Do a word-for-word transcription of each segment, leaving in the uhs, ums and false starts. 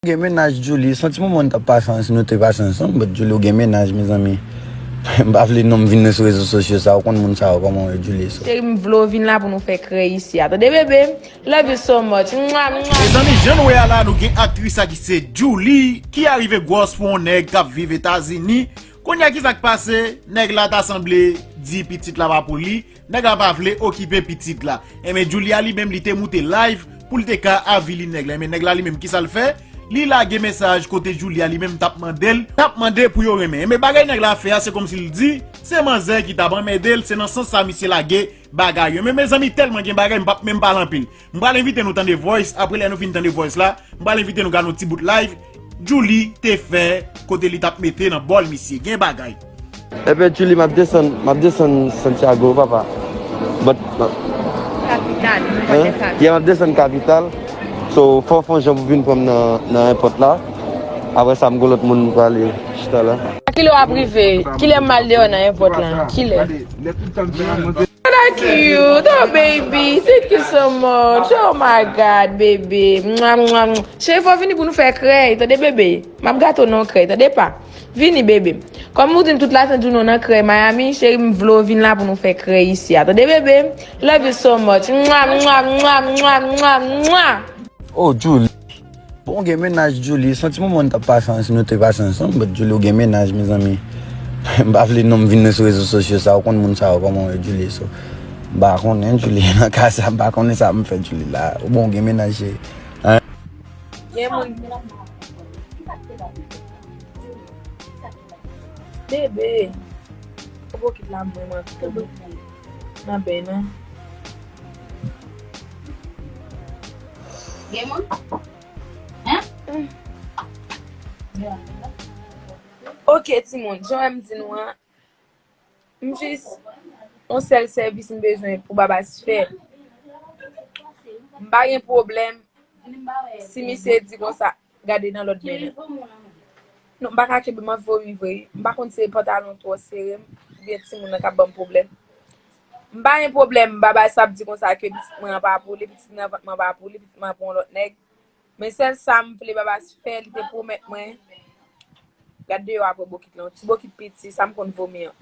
Ou gen mennaj, Djouly? Santi moman n t ap pase ansanm, nou te pase ansanm, but Djouly, ou gen mennaj, mezanmi. M pa vle non m vin nan sou rezo sosyo sa, ou konn moun sa yo, kòman yo, Djouly, so. Cheri, m vle w vin la pou nou fè krè isi a. Tande, bebe? Love you so much. Mwa, mwa. Mezanmi, jan nou wè a la, nou gen aktris sa ki se Djouly, ki arive gwòs pou yon nèg k ap viv Etazini. Kounye a, ki sa k pase? Nèg la ta sanble di pitit la pa pou li. Nèg la pa vle okipe pitit la. Enben, Djouly a li menm, li te moute live pou l te ka avili nèg la. Enben, nèg la li menm, ki sa l fè? Li lage mesaj kote Djouly a li menm t ap mande l, t ap mande pou yo renmen. Enben, bagay nèg la fè a, se kòmsi l di, se manzè ki t ap anmède l, se nan sans sa misye lage bagay yo. Men, mezanmi, tèlman gen bagay, m p ap menm pale anpil. M pral envite nou tande voice, apre lè nou fin tande voice la, m pral envite nou gade yon ti bout live Djouly te fè kote li t ap mete nan bòl misye. Gen bagay. Enben, Djouly, m ap desann, m ap desann Santiago, papa. But, but, Kapital, nou pa hein? Gen kapital. Yeah, m ap desann kapital. So, fò w fè yon jan pou vin pran m nan, nan èpòt la. Apre sa, m gon lòt moun m prale chita la. Kilè w ap rive? Kilè m al deyò nan èpòt la? Kilè? What I cute, oh baby, thank you so much. Oh my God, baby. Mwa, mwa, mwa. Cheri, fò w vini pou nou fè krèy, tande, bebe? M ap gate w nan krèy, tande, pa? Vini, bebe. Kòm ou di m tout latant jounen w nan krèy Miami, cheri, m vle w vin la pou nou fè krèy isi a, tande, bebe? Love you so much. Mwa, mwa, mwa, mwa, mwa, mwa. Oh, Djouly. Bon, gen mennaj, Djouly. Santi moman n t ap pase ansanm, nou te pase ansanm, but Djouly, ou gen mennaj, mezanmi. M pa vle non m vin nan sou rezo sosyo sa, ou konn moun sa yo, kòman yo, Djouly, so. M pa konnen, Djouly, nan ka sa, m pa konnen sa m fè, Djouly, la. Bon, ou gen mennaj, cheri. Hein? Gen moun. Bebe. Ou bokit la mwen, mwen, mwen. Nan ben, non. Gen moun? Hein? Ok, timoun, jan m di nou an, m jis, yon sèl sèvis m bezwen pou Babas fè. M pa gen pwoblèm si misye di konsa, gade nan lòt men an. Non, m pa ka kenbe, m ap vomi vre. M pa konn se pantalon twò sere m, oubyen timoun nan k ap ban m pwoblèm. M pa gen pwoblèm, Babas ap di konsa ke pitit mwen an pa pou li, pitit nan vant mwen pa pou li, pitit mwen an pou yon lòt nèg. Men sèl sa m vle Babas fè, li te pwomèt mwen. Gad deyò a pou bokit lan, yon ti bokit piti, sa m konn vomi an.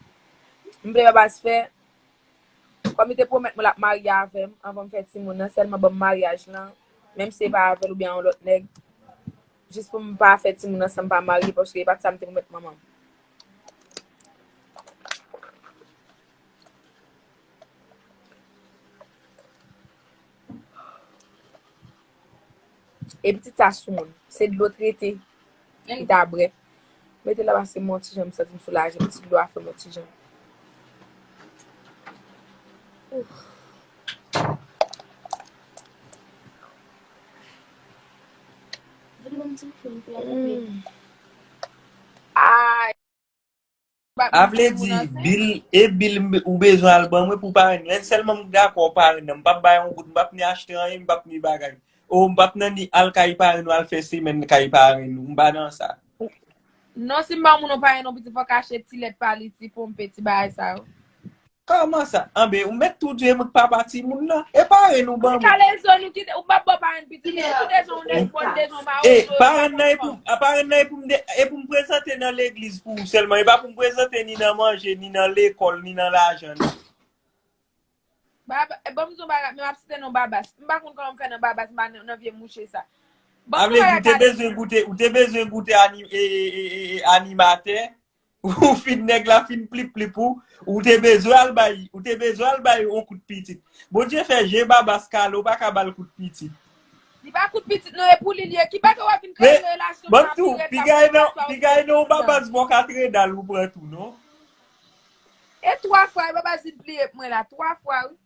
M vle Babas fè, kòm li te pwomèt mwen l ap marye avè m anvan m fè timoun nan, sèlman ban m maryaj lan, menm si se pa avè l oubyen yon lòt nèg, jis pou m pa fè timoun nan san m pa marye, paske e pa t sa m te pwomèt manman m. E pitit sa sou moun. Se dlo trete li ta bwè. Mete la pase m yon ti jan, m santi m soulaje. Pitit dlo a fè m yon ti jan. Ouf. Mm. Ay. A vle di, bil, e bil m- ou bezwen al ban mwen pou parenn nou. Sèlman m dakò parenn nan. M p ap bay yon goud, m p ap ni achte anyen, m p ap ni bagay. O, m p ap nan ni al kay parenn nou, al fè semèn kay parenn nou. M pa nan sa. Non, si m ba moun yon parenn, yon pitit fòk achte ti lèt pa li, ti ponpe, ti bagay sa yo. Kòman sa? Anben, ou mèt tou di e mwen k papa timoun nan. E parenn ou ban mwen. Ka lezon nou kite, ou p ap ba parenn pitit, nou tou deja yon nèg bon, deja yon mawozo. E, parenn nan e pou, a parenn nan e pou m de- e pou m prezante nan legliz pou ou sèlman. E pa pou m prezante ni nan manje, ni nan lekòl, ni nan lajan, non. Baba, e, ban m di yon bagay, men m ap site non Babas. M pa konn kòman m fè nan Babas, m pa nan, nan vye mouche sa. Ban m di yon bagay. A vle di, ou te bezwen goute, ou te bezwen goute ani- e, e, e, e, e, animatè. Ou fin nèg la fin plip plip ou, ou te bezwen al bay, ou te bezwen al bay yon kout pitit. Bondye fè je Babas kale, ou pa ka ba l kout pitit. Li pa kout pitit non, e pou li l ye. Ki bagay w ap vin kraze relasyon m avè w? Men, ban m di w, pigay nan, pigay nan yon Babas bò katredal ou pran tou, non? E twa fwa, e Babas vin pliye pou mwen la, twa fwa, wi.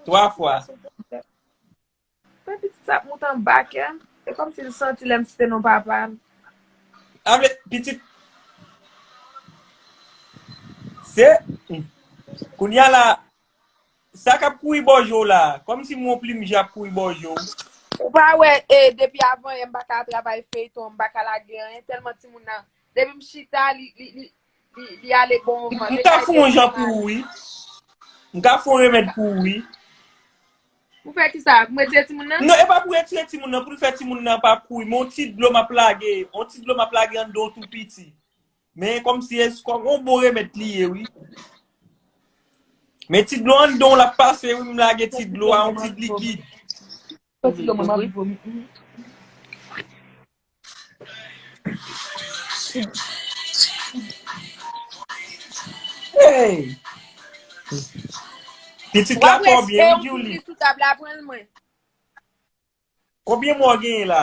Twa fwa. Men pitit sa ap moute anba kè m. E kòmsi l santi lè m site non papa l. A vle, pitit. Se, kounye a la, sa k ap kouri bò je w la, kòmsi m wè yon plim je ap kouri bò je w. Ou pa wè, e, depi avan yè m pa ka travay feyton, m pa ka lage anyen, tèlman timoun nan, depi m chita, li, li, li, li, li ale bon moman. M ka fè yon jan pou ou, wi. M ka fè yon remèd pou ou, wi. Pou fè ki sa? Pou m retire timoun nan? Non, e pa pou retire timoun nan, pou l fè timoun nan pa kouri. Men yon ti dlo m ap lage, yon ti dlo m ap lage anndan yon tou piti. Men kòmsi e kòm yon bon remèd li ye, wi. Men ti dlo anndan w l ap pase, wi, m lage ti dlo a, yon ti likid. Fè ti dlo mwen, m ap vomi. Hey! Pitit la fò byen, wi, Julie. Sou tab la, pran l mwen. Konbyen mwa w genyen la?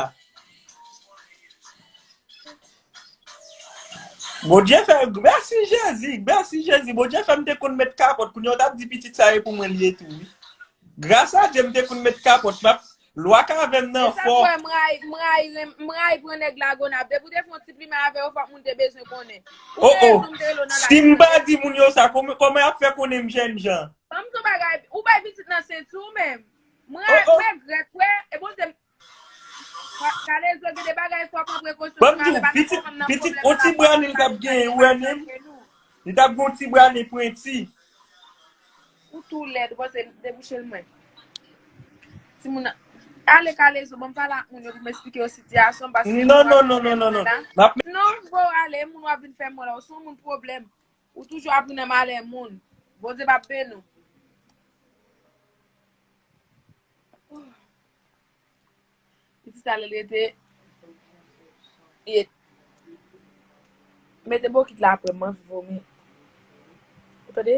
Bondye fè, mèsi Jezi, mèsi Jezi. Bondye fè m te konn met kapòt, kounye a w t ap di pitit sa e pou mwen li ye tou, wi. Gras a Dye, m te konn met kapòt, m ap, lwa kavèm nan fò. M rayi, m rayi, m rayi pran nèg Lagonab. Depi w te fè yon ti plimen avè yo, fòk moun te bezwen konnen. Ou gen rezon, m te rele w nan live. Si m pa di moun yo sa, kòman, kòman y ap fè konnen m jènjan? Ban m di w bagay, ou bay pitit nan senti w menm. M regrèt, wè, e Bondye m, Kalezo gen de bagay fò pran prekosyon. Ban m di w, pitit, pitit, yon ti brane li t ap genyen, ou wè menm? Li t ap gen yon ti brane pwenti. Ou tou lèd, ou panse debouche l mwen. Timoun nan, ale Kalezo, ban m pale ak moun yo pou m eksplike yo sitiyasyon, paske non, non, non, non, non, non. Non, bon, ale, moun w ap vin fè mwen la, ou se yon moun pwoblèm. Ou toujou ap ri nan malè moun. Bondye p ap beni w. Pitit sa lè l rete, e, mete bokit la apre m anvi vomi. Ou tande?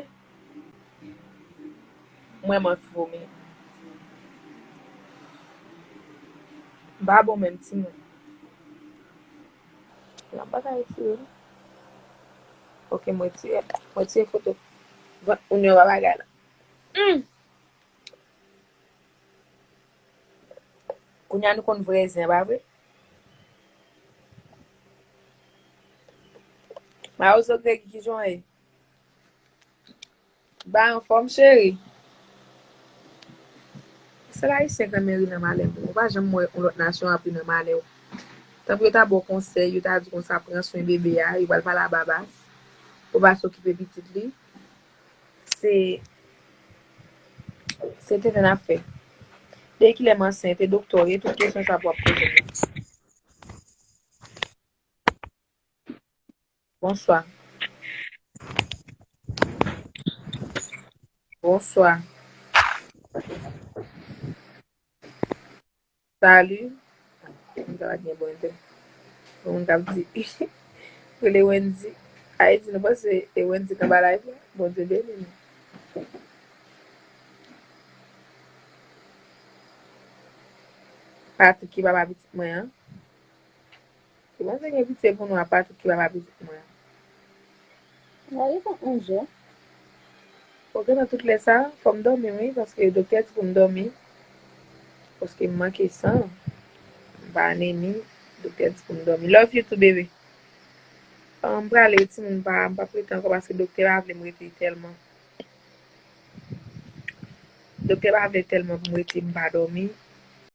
Mwen m anvi vomi. M pa bon menm timoun. Nan bagay tou. Ok, mwen retire, mwen retire foto. Bon, ou ne pa bagay la. Hmm. Kounye a nou konn vrè zen, pa vre? Mawozo Greg, kijan w ye? Ba anfòm, cheri. Sèl Ayisyen k renmen ri nan malè moun. Ou pa janm wè yon lòt nasyon ap ri nan malè w. Tanpri yo ta ba w konsèy, yo ta di konsa pran swen bebe a, yo pral pale a Babas. Pou Babas okipe pitit li. Se, se tenten n ap fè. Depi kilè m ansent, e doktè w ye, tout kesyon sa pou w ap poze m nan. Bonswa. Bonswa. Salut. M ta pa gen bon entè. Yon moun k ap di, rele Wendy. Ayiti, nou panse e Wendy k anba live la? Bondye beni nou. Patrick ki papa pitit mwen an. Ou panse gen pitye pou nou a Patrick ki papa pitit mwen an? Gade kont manje. Ok, nan tout lè sa, fò m dòmi, wi, paske doktè di pou m dòmi. Paske m manke san. M pa anemi, doktè di pou m dòmi. Love you too, bebe. Ah, m prale, timoun, m pa, m p ap rete ankò paske doktè pa vle m rete tèlman. Doktè pa vle tèlman pou m rete, m pa dòmi.